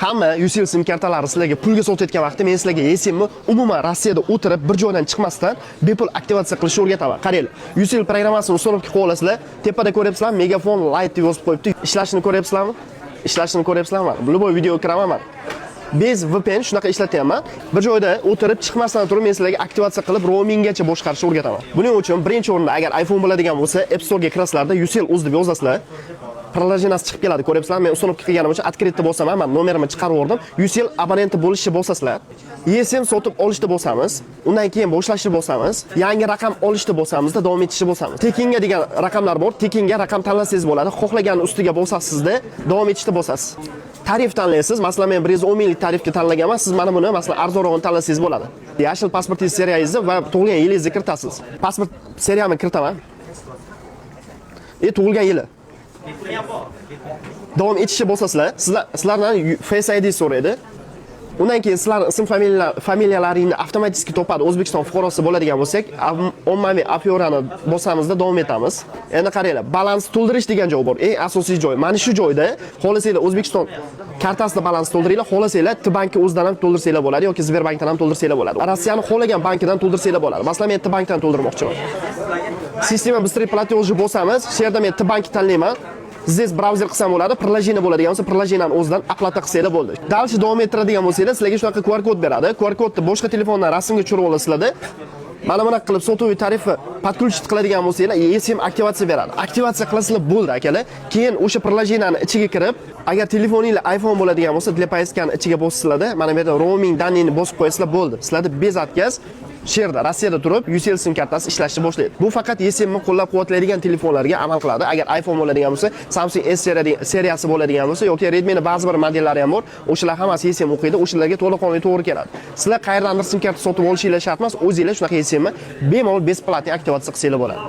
Hamma Ucell sim kartalari sizlarga pulga sotayotgan vaqtda men sizlarga eSIMni umuman Rossiyada o'tirib, bir joydan chiqmasdan bepul aktivatsiya qilishni o'rgataman. Qaranglar, Ucell programmasini установка qilib olasizlar. Tepada ko'ryapsizlar, Megafon Lite deb yozib qo'yibdi. Ishlashini ko'ryapsizlarmi? Ishlashini ko'ryapsizlarmi? Любой video kiraman man. Без VPN shunaqa ishlatyapman. Bir joyda o'tirib, chiqmasdan turib men sizlarga aktivatsiya qilib, roaminggacha boshqarishni o'rgataman. Buning uchun birinchi o'rinda, agar iPhone bo'ladigan bo'lsa, App Store'ga kirasizlarda, Ucell uz deb yozasizlar. Приложение si chiqib keladi, ko'ryapsizlar. Men установка qilganim uchun открыть deb bosaman, man nomerimni chiqarib yubordim. Ucell abonenti bo'lishni bosasizlar. eSIM sotib olishni bosamiz. Undan keyin boshlashni bosamiz. Yangi raqam olishni bosamizda, davom etishni bosamiz. Tekinga degan raqamlar bor. Tekinga raqam tanlasangiz bo'ladi. Xohlagan ustiga bosasizda, davom etishni bosasiz. Tarif tanlaysiz. Masalan, men 110 minglik tarifga tanlaganman. Siz mana buni, masalan, arzonrog'ini tanlasangiz bo'ladi. Yashil pasportingiz seriyangizni va tug'ilgan yilingizni kiritasiz. Pasport seriyamni kiritaman. Tug'ilgan yili. Davom etishni bosasizlar, sizlardan Face ID so'raydi. Undan keyin sizlarning ism familiyalaringni avtomatik topadi. O'zbekiston fuqarosi bo'ladigan bo'lsak, ommaviy afyorani bosamizda, davom etamiz. Endi qaranglar, balans to'ldirish degan joy bor. Eng asosiy joy. Mana shu joyda xohlasanglar O'zbekiston kartasida balans to'ldiringlar, xohlasanglar T-bankka o'zidan ham to'ldirsanglar bo'ladi yoki Sberbankdan ham to'ldirsanglar bo'ladi. Rossiyani xohlagan bankidan to'ldirsanglar bo'ladi. Masalan, men T-bankdan to'ldirmoqchiman. Система быстрый платежи bosamiz. Shu yerda men T-bank tanlayman. Здесь brauzer qilsam bo'ladi, приложение bo'ladigan bo'lsa, приложение ni o'zidan оплата qilsanglar bo'ldi. Дальше davom ettiradigan bo'lsanglar, sizlarga shunaqa QR kod beradi. QR kodni boshqa telefondan rasmga tushirib olasizlarda. Mana bunaqa qilib сотовый tarifi подключить qiladigan bo'lsanglar, eSIM aktivatsiya beradi. Aktivatsiya qilasizlar, bo'ldi, akalar. Keyin o'sha приложение ni ichiga kirib, agar telefoninglar iPhone bo'ladigan bo'lsa, для поиска ni ichiga bossizlarda, mana bu yerda roaming данные ni bosib qo'yasizlar, bo'ldi. Sizlarda без отказ shu yerda, Rossiyada turib Ucell sim kartasi ishlashni boshlaydi. Bu faqat eSIMni qo'llab-quvvatlaydigan telefonlarga amal qiladi. Agar iPhone bo'ladigan bo'lsa, Samsung S seriyasi bo'ladigan bo'lsa yoki Redmi'ni ba'zi bir modellari ham bor, o'shalar hammasi eSIM o'qiydi, o'shalarga to'laqonli to'g'ri keladi. Sizlar qayerdandir sim karta sotib olishinglar shart emas, o'zinglar shunaqa eSIMni bemalol бесплатный aktivatsiya qilsanglar bo'ladi.